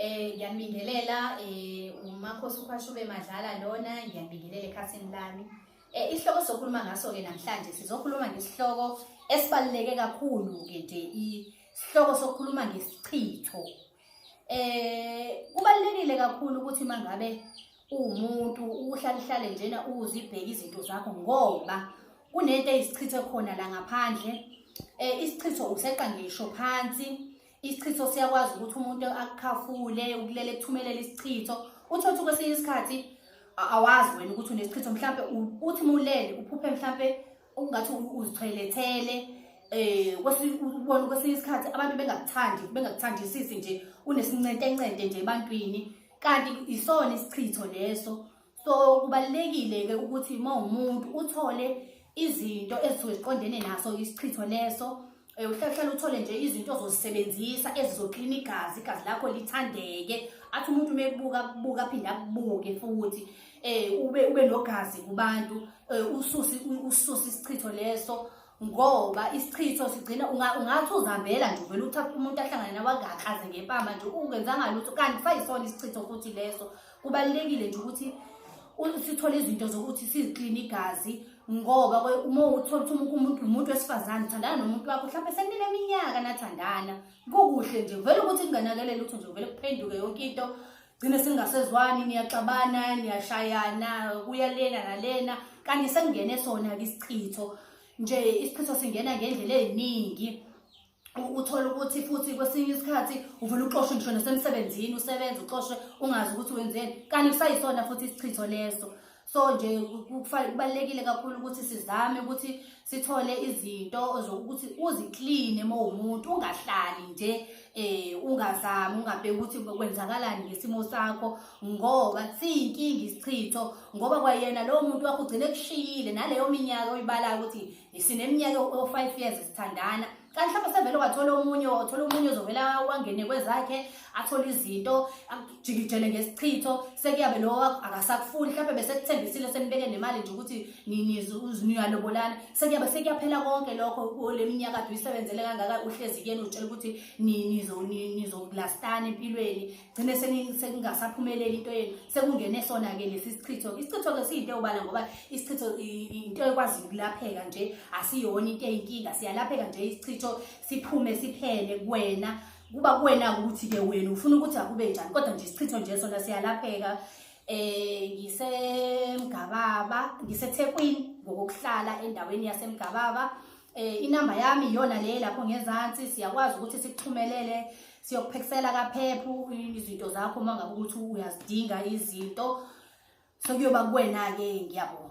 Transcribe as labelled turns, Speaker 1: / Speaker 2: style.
Speaker 1: Ngiyanibingelela uMakhosi uKhwashube Madlala lona, ngiyanibingelela ekhasini lami. Isihloko sokhuluma ngaso ke namhlanje sizokhuluma ngesihloko esibaluleke kakhulu ke nje, isihloko sokukhuluma ngesichitho. Kubalulekile kakhulu ukuthi mangabe uwumuntu uhlale hlale njena uzibheke izinto zakho, ngoba kunento eyisichitho khona la ngaphandle. Isichitho useqa ngisho phansi. Isichitho siyakwazi ukuthi umuntu akukhafule, ukulele kuthumelele isichitho. Uthole ukuthi kwesinye isikhathi awazi wena ukuthi unesichitho, mhlampe uthi mulele uphuphe mhlampe ungathi uzithoyilethele, ubone kwesinye isikhathi abantu bengakuthandi, bengakuthandisisi nje, unesincentencente nje ebantwini, kanti isona isichitho leso. So kubalulekile-ke ukuthi uma umuntu uthole izinto ezisuke ziqondene naso isichitho leso. Uhlale uthole nje izinto ozozisebenzisa ezizoklina igazi, igazi lakho lithandeke, athi umuntu uma ekubuka kubuka aphinde akubuke futhi, ube nogazi kubantu, ususe isichitho leso, ngoba isichitho sigcina ungathi uzihambela nje uvele uthathe umuntu ahlangane nawe angaklaze ngempama nje ungenzanga lutho, kanti kusayisona isichitho futhi leso. Kubalulekile nje ukuthi sithole izinto zokuthi sizikline igazi, ngoba uma uthola ukuthi umuntu wesifazane uthandana nomuntu wakho, mhlawumbe senineminyaka nathandana kukuhle nje, vele ukuthi kunganakelela lutho nje, vele kuphenduke yonke into, gcine singasezwani, niyaxabana, niyashayana, kuya lena nalena, kanti sekungene sona-ke isichitho nje. Isichitho singena ngendlela ey'ningi. Uthola ukuthi futhi kwesinye isikhathi uvele uxoshwe ngisho nasemsebenzini, usebenza uxoshwe ungazi ukuthi wenzeni, kanti kusayisona futhi isichitho leso. So nje kubalulekile kakhulu ukuthi sizame ukuthi sithole izinto zokuthi uzikline uma uwumuntu, ungahlali nje ungazami, ungabheki ukuthi kwenzakalani ngesimo sakho, ngoba siyinkinga isichitho, ngoba kwayena lowo muntu wakho ugcine kushiyile naleyo minyaka oyibalayo ukuthi sineminyaka o-5 years sithandana, kanti mhlawumbe sevele wathola omunye, wathola omunye ozovela wangene kwezakhe, athole izinto, akujikijele ngesichitho, sekuyabe lo wakho akasakufuni, mhlawumbe besekuthembisile, senibeke nemali nje ukuthi niyalobolana, sekuyabe sekuyaphela konke lokho, le minyaka kade uyisebenzele kangaka, uhlezi kuyena utshela ukuthi nizokulastana empilweni, gcine sekungasaphumeleli into yenu, sekungene sona-ke lesi sichitho. Isichitho-ke siyinto ewubala, ngoba isichitho into ekwaziyo ukulapheka nje, asiyona into eyinkinga, siyalapheka nje isichitho, siphume siphele kuwena. Kuba kuwena ukuthi-ke wena ufuna ukuthi akube njani, kodwa nje isichitho nje sona siyalapheka. NgiseMgababa, ngiseThekwini ngokuhlala endaweni yaseMgababa. Inamba yami iyona le lapho ngezansi, siyakwazi ukuthi sikuxhumelele, siyokuphekisela kaphephu izinto zakho uma ngabe ukuthi uyazidinga izinto. Sekuyoba kuwena-ke, ngiyabonga.